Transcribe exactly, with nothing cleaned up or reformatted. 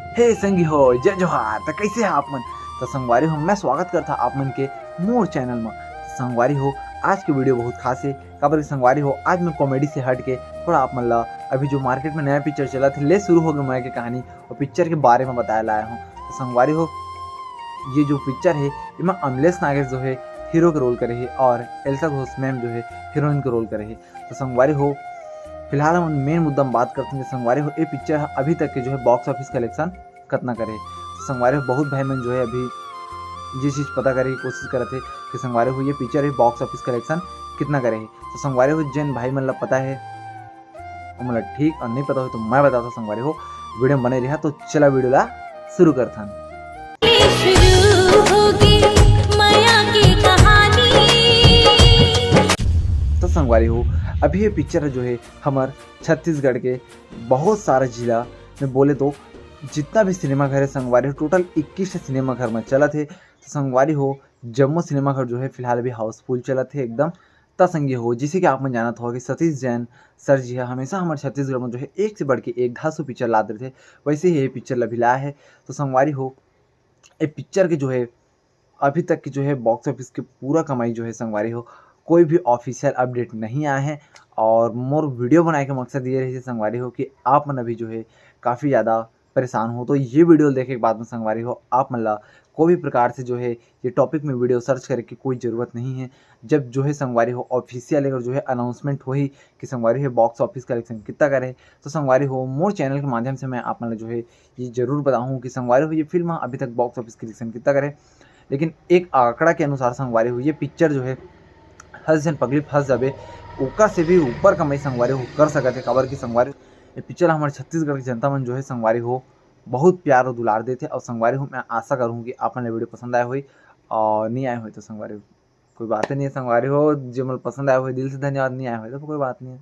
हे संगी हो, जय जोहार। त कैसे हे आप मन? त संगवारी हो, मैं स्वागत करता आप मन के मोर चैनल म। त संगवारी हो, आज के वीडियो बहुत खास हे, काबर कि संगवारी हो, आज मैं कॉमेडी से हट के थोड़ा आप मन ला अभी जो मार्केट में नया पिक्चर चलत हे, ले शुरू हो गए मैं के कहानी, वो पिक्चर के बारे में बताए ला आया हूँ। त संगवारी हो, ये जो पिक्चर हे, एमा अमलेश नागेश जो हे हीरो के रोल करे हे और एल्सा घोष मैम जो हे हीरोइन के रोल करे हे। त संगवारी हो, फिलहाल हमन मेन मुद्दा में बात करथन कि संगवारी हो, ये पिक्चर ह अभी तक के जो हे बॉक्स ऑफिस कलेक्शन कतना करे हे। त संगवारी हो, बहुत भाई मन जो हे अभी ये चीज पता करे के कोशिश करत हे कि संगवारी हो, ये पिक्चर हे बॉक्स ऑफिस कलेक्शन कितना करे हे। त संगवारी हो, जेन भाई मन ला पता हे, ओमन ला ठीक, और नहीं पता हो तो मैं बताता संगवारी हो, वीडियो में बने रहा। तो चला वीडियो ला शुरू करथन। शुरू होगे मया के कहानी। तो संगवारी हो, अभी ये पिक्चर जो हे हमर छत्तीसगढ़ के बहुत सारा जिला में, बोले तो जितना भी सिनेमा घर हे संगवारी हो, टोटल इक्कीस ठे सिनेमा घर में चलत हे। तो संगवारी हो, जम्मो सिनेमा घर जो हे फिलहाल अभी हाउसफुल चलत हे एकदम। त संगी हो, जैसे कि आप मन जानत हो कि सतीश जैन सर जी हे हमेशा हमर छत्तीसगढ़ में जो हे एक से बढ़ के एक धांसू पिक्चर लात रहिथे, वैसे ही ये पिक्चर ला भी लाए हे। तो संगवारी हो, ये पिक्चर के जो हे अभी तक के जो हे बॉक्स ऑफिस के पूरा कमाई जो हे संगवारी हो, कोई भी ऑफिशियल अपडेट नहीं आए हे। और मोर वीडियो बनाए के मकसद ये रहिथे संगवारी हो कि आप मन अभी जो हे काफ़ी ज़्यादा परेशान हो, तो ये वीडियो देखे के बाद में संगवारी हो, आप मन ला कोई भी प्रकार से जो हे ये टॉपिक में वीडियो सर्च करे के कोई ज़रूरत नहीं हे। जब जो हे संगवारी हो, ऑफिशियल अगर जो हे अनाउंसमेंट होही कि संगवारी हो बॉक्स ऑफिस कलेक्शन कितना करे, तो संगवारी हो, मोर चैनल के माध्यम से मैं आप मन ला जो हे ये जरूर बताऊँ कि संगवारी हो, ये फिल्म अभी तक बॉक्स ऑफिस कलेक्शन कितना करे। लेकिन एक आंकड़ा के अनुसार संगवारी हो, ये पिक्चर जो हे हर झन पगली फंस जाबे, ओकर से भी ऊपर कमाई संगवारी हो कर सकत हे, काबर कि संगवारी हो, ये पिक्चर हमर छत्तीसगढ़ के जनता मन जो हे संगवारी हो बहुत प्यार और दुलार देथे। और संगवारी हो, मैं आशा करूँ कि आप मन ला वीडियो पसंद आए होही, और नहीं आए होही तो संगवारी हो, कोई बात नहीं हे संगवारी हो, जे मन पसंद आए होही दिल से धन्यवाद, नहीं आए होही तो कोई बात नहीं हे।